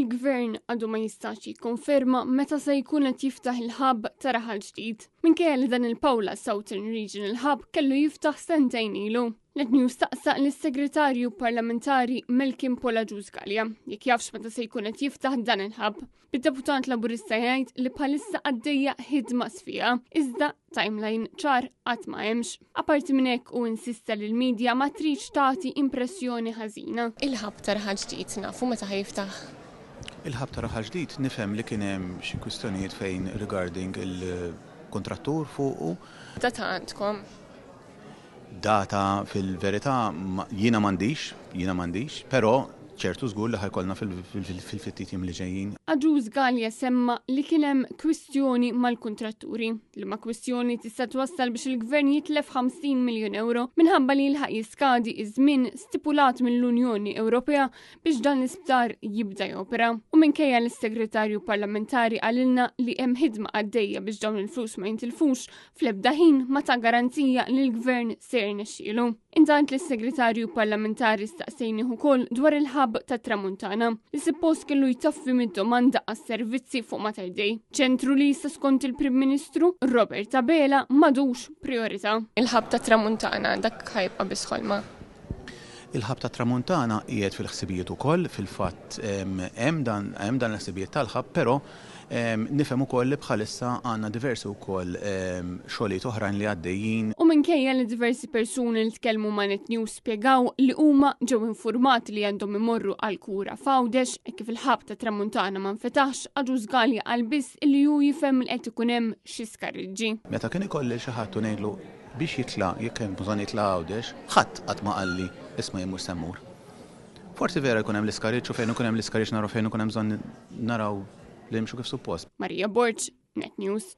Il-Gvern għadu ma jistax jikkonferma meta se jkun qed jiftaħ il-hub ta' Raħal Ġdid. Minkejja li dan il-Paola Southern Regional Hub kellu jiftaħ sentejn ilu. Net News staqsa lis-Segretarju Parlamentari Malcolm Paul Agius Galea jekk jafx meta se jkun qed jiftaħ dan il-hub. Bid-deputat Laburista jgħid li bħalissa għaddejja ħidma sfiqa, iżda timeline ċar qatt ma hemmx. Apparti minn hekk u insista li l-medja ma tridx tagħti impressjoni ħażina. Il-hub ta' Raħal Ġdid nafu meta ħa jiftaħ? Il-hub ta' Raħal Ġdid nifhem li kien hemm xi kwistjonijiet fejn regarding il-kontrattur fuqu. Data għandkom? Data fil-verità jiena m'għandix, jiena m'għandix, però ċertu żgur li ħa jkollna fil-ftit jiem li ġejjin. Agius Galea semma li kien hemm kwistjoni mal-kuntratturi, liema kwistjoni tista' twassal biex il-Gvern jitlef 50 miljun euro minħabba li jilħaq jiskadi iż-żmien stipulat mill-Unjoni Ewropea biex dan l-isptar jibda jopera. U minkejja li s-Segretarju Parlamentari qalilna li hemm ħidma għaddejja biex dawn il-flus ma jintilfux, fl-ebda ħin ma ta garanzija li l-Gvern se jirnexxielu. Intant lis-Segretarju Parlamentari staqsejnih ukoll dwar il-hub tat-Tramuntana li suppost kellu jtaffi mid-domanda għas-servizzi fuq Mater Dei, ċentru li issa skont il-Prim Ministru Robert Abela m'għadux priorità. Il-hub tat-Tramuntana dak ħa jibqa' biss ħolma? Il-hub tat-Tramuntana qiegħed fil-ħsibijiet ukoll, fil-fatt hemm dan hemm dan il-ħsibijiet tal-hub, però Nifhem ukoll li bħalissa għandna diversi wkoll xogħlijiet oħrajn li għaddejjin. U minkejja li diversi persuni li tkellmu ma' Net News spjegaw li huma ġew infurmati li għandhom imorru għal kura f'Għawdex hekk kif il-hub tat-Tramuntana ma nfetaħx, Agius Galea qal biss li hu jifhem li qed ikun hemm xi skariġġi. Meta kien ikolli lil xi ħadd u ngħidlu biex jitla' jekk hemm bżonn jitla' Għawdex, ħadd qatt ma qalli isma' jien mhux se mmur. Forsi vera jkun hemm l-iskariġġ u fejn ikun hemm l-iskariġġ naraw fejn ikun hemm bżonn naraw li nimxu kif suppost. Maria Borg, Net News.